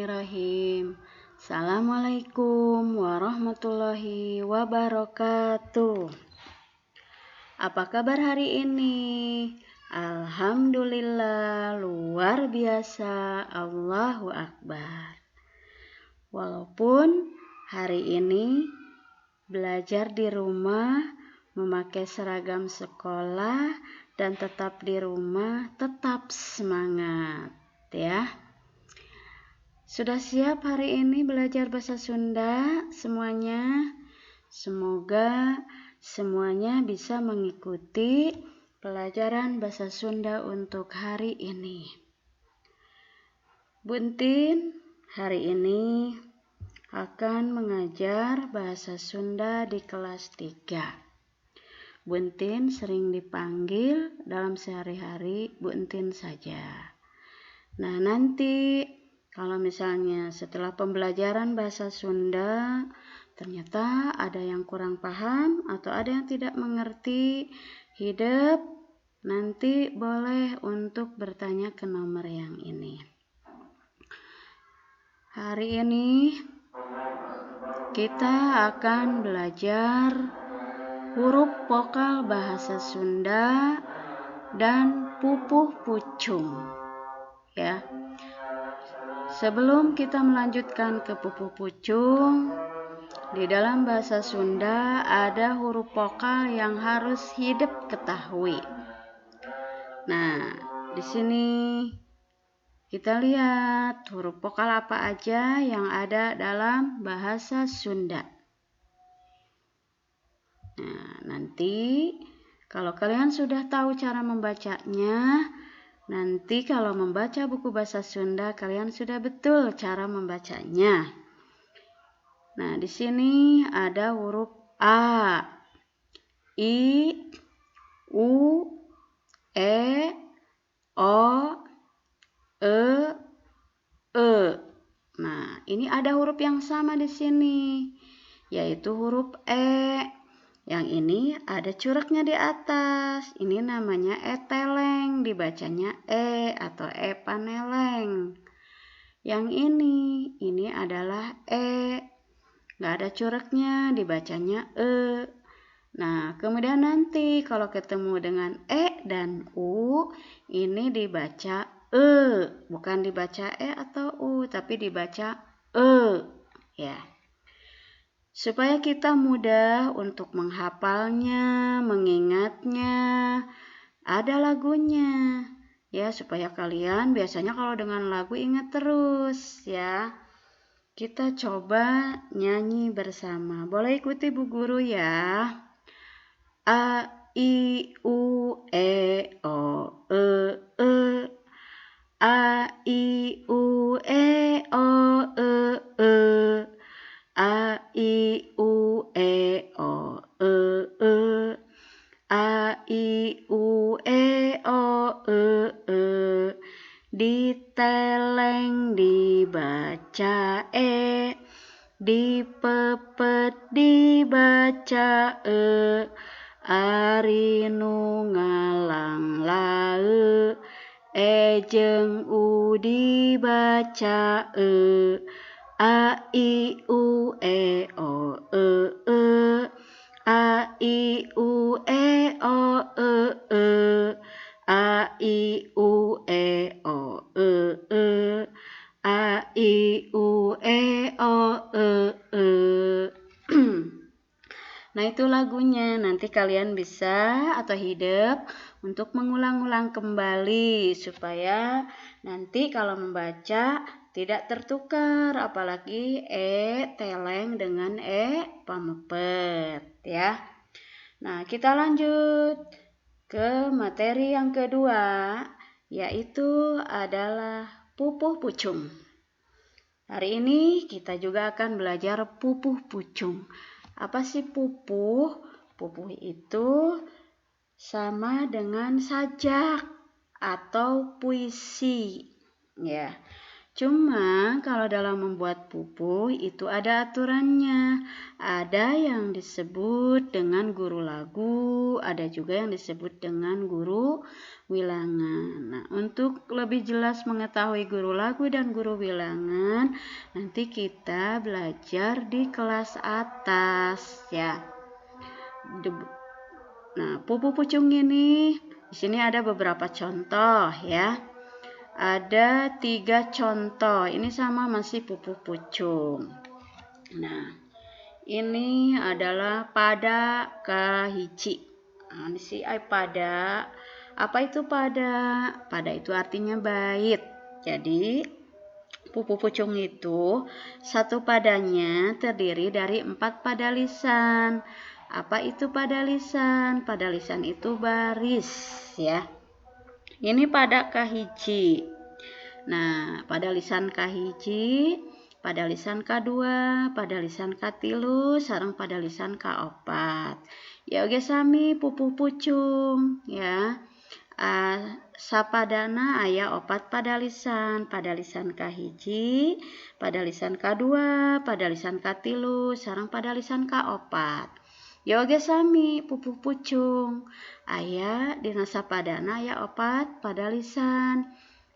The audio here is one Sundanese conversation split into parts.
Bismillahirrahmanirrahim. Assalamualaikum warahmatullahi wabarakatuh. Apa kabar hari ini? Alhamdulillah, luar biasa, Allahu Akbar. Walaupun hari ini belajar di rumah, memakai seragam sekolah, dan tetap di rumah, tetap semangat ya. Sudah siap hari ini belajar bahasa Sunda semuanya? Semoga semuanya bisa mengikuti pelajaran bahasa Sunda untuk hari ini. Bu Entin hari ini akan mengajar bahasa Sunda di kelas 3. Bu Entin sering dipanggil dalam sehari-hari Bu Entin saja. Nah, nanti kalau misalnya setelah pembelajaran bahasa Sunda ternyata ada yang kurang paham atau ada yang tidak mengerti, hidup nanti boleh untuk bertanya ke nomor yang ini. Hari ini kita akan belajar huruf vokal bahasa Sunda dan pupuh pucung. Ya. Sebelum kita melanjutkan ke pupuh pucung, di dalam bahasa Sunda ada huruf vokal yang harus hidup ketahui. Nah, di sini kita lihat huruf vokal apa aja yang ada dalam bahasa Sunda. Nah, nanti kalau kalian sudah tahu cara membacanya, nanti kalau membaca buku bahasa Sunda kalian sudah betul cara membacanya. Nah, di sini ada huruf A, I, U, E, O, E, E. Nah, ini ada huruf yang sama di sini, yaitu huruf E. Yang ini ada curaknya di atas. Ini namanya E teleng, dibacanya E atau E paneleng. Yang ini adalah E. Nggak ada curaknya, dibacanya E. Nah, kemudian nanti kalau ketemu dengan E dan U, ini dibaca E. Bukan dibaca E atau U, tapi dibaca E. Ya. Supaya kita mudah untuk menghafalnya, mengingatnya, ada lagunya. Ya, supaya kalian biasanya kalau dengan lagu ingat terus ya. Kita coba nyanyi bersama. Boleh ikuti Bu Guru ya. A, I, U, E, O, E, E. A, I, U, E, O, E, E. A, I, U, E, O, E, E. A, I, U, E, O, E, E. Diteleng dibaca E, dipepet dibaca E. Ari nu ngalang lae, E jeung U dibaca E. A, I, U, E, O, E, E. A, I, U, E, O, E, E. A, I, U, E, O, E, E. A, I, U, E, O, E, E. Nah, itu lagunya. Nanti kalian bisa atau hidup untuk mengulang-ulang kembali supaya nanti kalau membaca tidak tertukar, apalagi E teleng dengan E pamepet ya. Nah, kita lanjut ke materi yang kedua, yaitu adalah pupuh pucung. Hari ini kita juga akan belajar pupuh pucung. Apa sih pupuh? Pupuh itu sama dengan sajak atau puisi ya. Cuma kalau dalam membuat pupuh itu ada aturannya. Ada yang disebut dengan guru lagu, ada juga yang disebut dengan guru wilangan. Nah, untuk lebih jelas mengetahui guru lagu dan guru wilangan, nanti kita belajar di kelas atas ya. Nah, pupuh pucung ini di sini ada beberapa contoh ya. Ada 3 contoh. Ini sama masih pupuh pucung. Nah, ini adalah pada kahiji. Nah, ini si ai pada. Apa itu pada? Pada itu artinya bait. Jadi, pupuh pucung itu satu padanya terdiri dari 4 padalisan. Apa itu padalisan? Padalisan itu baris ya. Ini pada kahiji. Nah, pada lisan kahiji, pada lisan kadua, pada lisan katilu, sareng pada lisan kaopat. Ya oge sami pupuh pucung ya. Sapadana aya 4 padalisan, padalisan kahiji, padalisan kadua, padalisan katilu, sareng padalisan kaopat. Ya oge sami pupuh pucung aya dina sapadana aya 4 padalisan,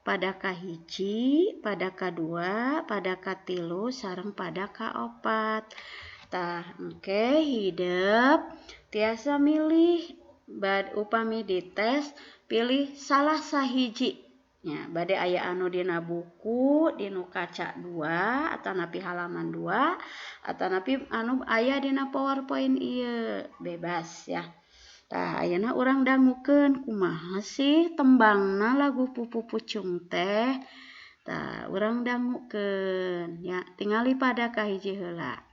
pada kahiji, pada kadua, pada katilu, sareng pada kaopat. Tah engke hidep tiasa milih bad upami dites pilih salah sahiji. Ya, bade aya anu dina buku, dinu kaca 2, atanapi halaman 2, atanapi anu aya dina PowerPoint ieu, bebas ya. Tah, ayeuna urang dangukeun kumaha sih tembangna lagu Pupuh Pucung teh. Tah, urang dangukeun ya, tingali pada kahiji heula.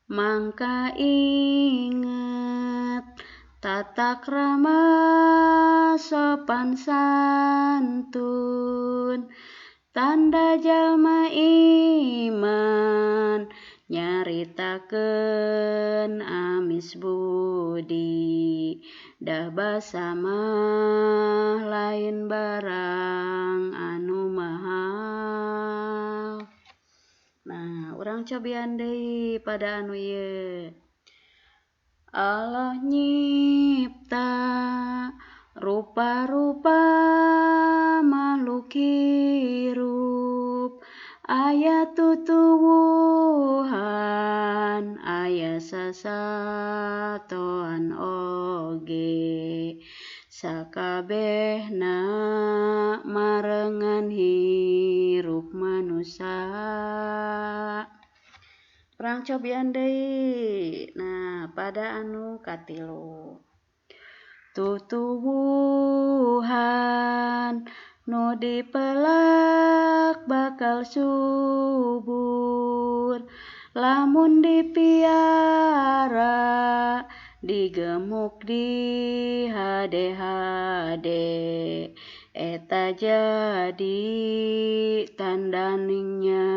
Mangka inget tata krama sopan santun, tanda jalma iman, nyaritakeun amis budi, dah basa mah lain barang anu mahal. Nah, urang cobian deui pada anu ieu. Allah nyipta rupa-rupa makhluk hirup, aya tutuwuhan, aya sasatoan oge, sakabehna marengan hirup manusa. Urang cobian deui. Nah, pada anu katilu. Tutuwuhan nu dipelak bakal subur, lamun dipiara digemuk di hade-hade, eta jadi tandaningnya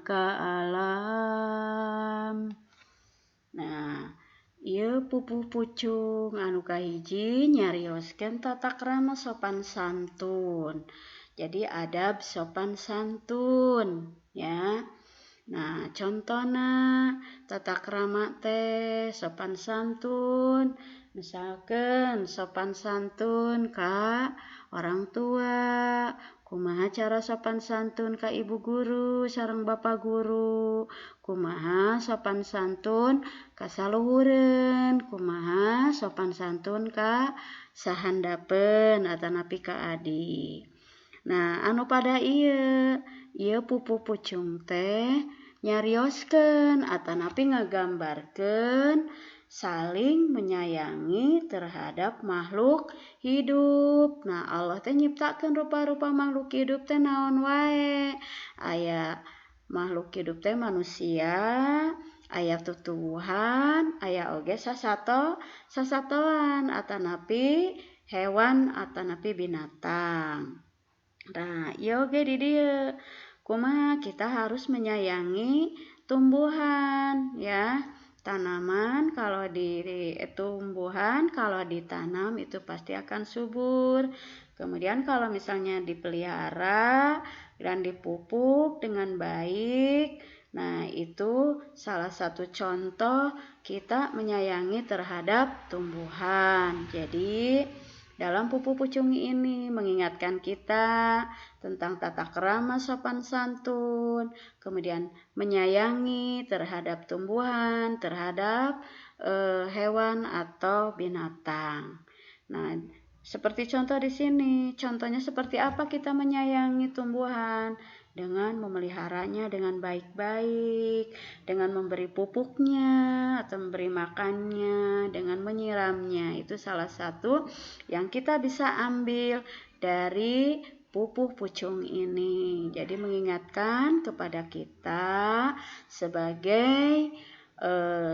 ka alam. Nah, ieu pupuh pucung anu kahiji nyarioskeun tata krama sopan santun. Jadi adab sopan santun ya. Nah, contona tata krama teh sopan santun, misalkan sopan santun ka orang tua, kumaha cara sopan santun ka ibu guru sareng bapak guru, kumaha sopan santun ka saluhureun, kumaha sopan santun ka sahandapeun atanapi ka adi. Nah, anu pada ieu, ieu pupuh pucung teh nyarioskeun atanapi ngagambarkeun saling menyayangi terhadap makhluk hidup. Nah, Allah teh nyiptakeun rupa-rupa makhluk hidup teh naon wae. Aya makhluk hidup teh manusia, aya tutuwuhan, aya oge sasatoan atanapi hewan atanapi binatang. Nah, ieu oge di dieu. Kumaha kita harus menyayangi tumbuhan ya. Tanaman kalau di tumbuhan kalau ditanam itu pasti akan subur. Kemudian kalau misalnya dipelihara dan dipupuk dengan baik, nah itu salah satu contoh kita menyayangi terhadap tumbuhan. Jadi dalam pupuh pucung ini mengingatkan kita tentang tata krama sopan santun, kemudian menyayangi terhadap tumbuhan, terhadap hewan atau binatang. Nah, seperti contoh di sini, contohnya seperti apa kita menyayangi tumbuhan? Dengan memeliharanya dengan baik-baik, dengan memberi pupuknya atau memberi makannya, dengan menyiramnya. Itu salah satu yang kita bisa ambil dari pupuh pucung ini. Jadi mengingatkan kepada kita sebagai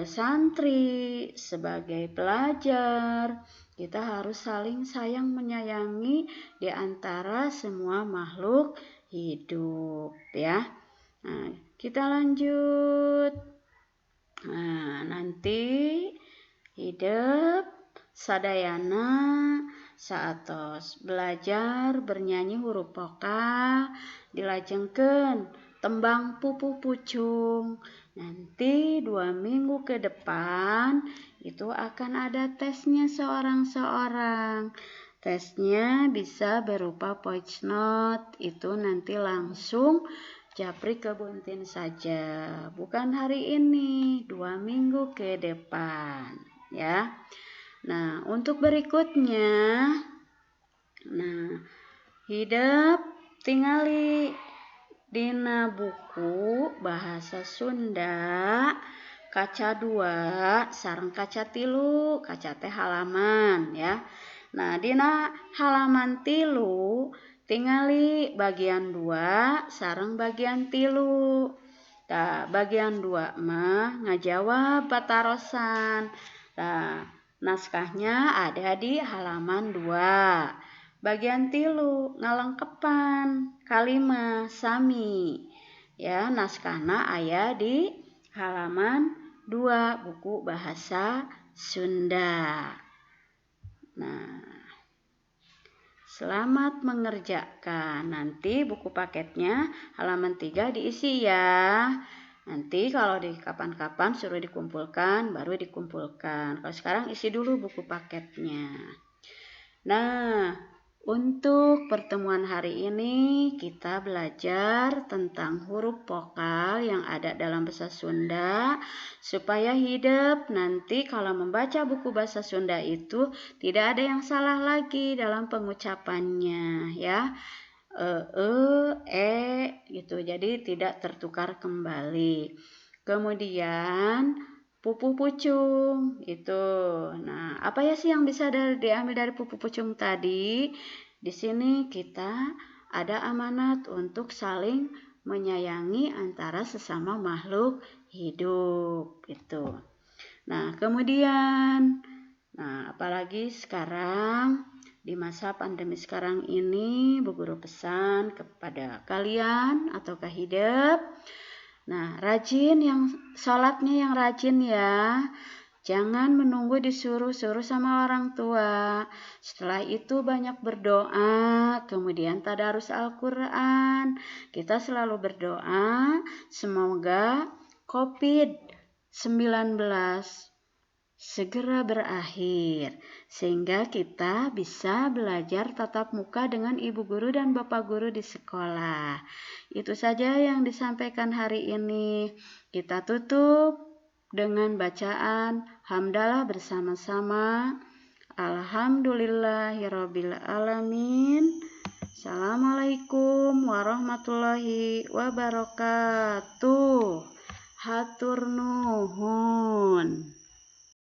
santri, sebagai pelajar, kita harus saling sayang menyayangi di antara semua makhluk hidup ya. Nah, kita lanjut. Nah, nanti hidup sadayana saatos belajar bernyanyi huruf vokal dilajengkeun tembang pupuh pucung. Nanti 2 minggu ke depan itu akan ada tesnya seorang-seorang. Tesnya bisa berupa voice note, itu nanti langsung japri ke Buntin saja. Bukan hari ini, 2 minggu ke depan ya. Nah, untuk berikutnya, nah, hidep tingali dina buku bahasa Sunda kaca 2 sareng kaca 3, kaca teh halaman ya. Nah, dina halaman 3 tingali bagian 2 sareng bagian 3. Tah, bagian 2 mah ngajawab patarosan. Tah, naskahnya ada di halaman 2. Bagian 3 ngalengkepan kalima sami. Ya, naskahna aya di halaman 2 buku bahasa Sunda. Nah, selamat mengerjakan. Nanti buku paketnya halaman 3 diisi ya. Nanti kalau di kapan-kapan suruh dikumpulkan, baru dikumpulkan. Kalau sekarang isi dulu buku paketnya. Nah, untuk pertemuan hari ini kita belajar tentang huruf vokal yang ada dalam bahasa Sunda supaya hidup nanti kalau membaca buku bahasa Sunda itu tidak ada yang salah lagi dalam pengucapannya ya. E, e, e gitu. Jadi tidak tertukar kembali. Kemudian pupuh pucung itu. Nah, apa ya sih yang bisa diambil dari pupuh pucung tadi? Di sini kita ada amanat untuk saling menyayangi antara sesama makhluk hidup itu. Nah, kemudian, nah, apalagi sekarang di masa pandemi sekarang ini, Bu Guru pesan kepada kalian atau kahidep. Nah, rajin yang sholatnya yang rajin ya. Jangan menunggu disuruh-suruh sama orang tua. Setelah itu banyak berdoa, kemudian tadarus Al-Quran. Kita selalu berdoa, semoga COVID-19 segera berakhir, sehingga kita bisa belajar tatap muka dengan ibu guru dan bapak guru di sekolah. Itu saja yang disampaikan hari ini. Kita tutup dengan bacaan hamdalah bersama-sama. Alhamdulillahirabbil alamin. Assalamualaikum warahmatullahi wabarakatuh. Hatur nuhun.